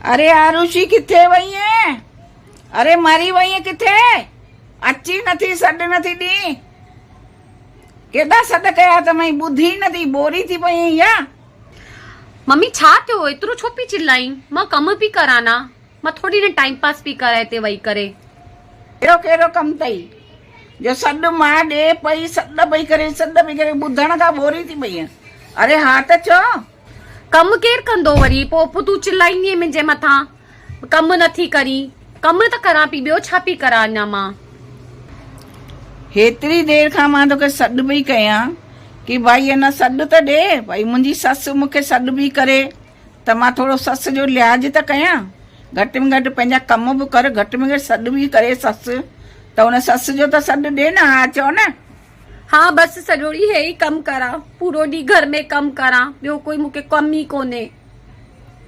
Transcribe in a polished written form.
اري آروشي ڪٿي وئين؟ اري مري وئين ڪٿي؟ اچي نٿي سڏ نٿي ڏين. ڪيڏا سڏ ڪيا اٿمئي ٻڌي نٿي ٻوري ٿي پئين يا؟ ممي ڇا ٿيو ايترو ڇو پئي چلائين مان ڪم پئي ڪران نه مان ٿوري نه ٽائيم پاس پئي ڪران هتي ويهي ڪري. اهڙو ڪهڙو ڪم اٿئي جو سڏ مان ڏي پئي سڏ پئي ڪري سڏ پئي ڪري ٻڌڻ کان ٻوري ٿي پئين اري ها ته چئو. ڪم ڪير ڪندو وري پوء پوء تون چلائيندينء منهنجي مٿان ڪم نٿي ڪرين ڪم ته ڪران پئي ٻيو ڇا پئي ڪران اڃا مان. هيتري دير کان مان توکي سڏ پئي ڪيان ڪي ڀائي اڃا سڏ ته ڏي ڀائي منهنجي سس مون کي سڏ پئي ڪري ته مان ٿورو سس جو لحاظ ته ڪيان گهٽ ۾ گهٽ پنهنجا ڪم به ڪر گهٽ ۾ گهٽ سڏ به ڪري سس ته ان سس جو ته سڏ ڏي نه ها چئو نه. ها بس سڄو ڏينهن هي ئي ڪم ڪران پورو ڏينهن گهر ۾ ڪم ڪران ٻيو ڪوئي مون کي ڪم ئي ڪونهي.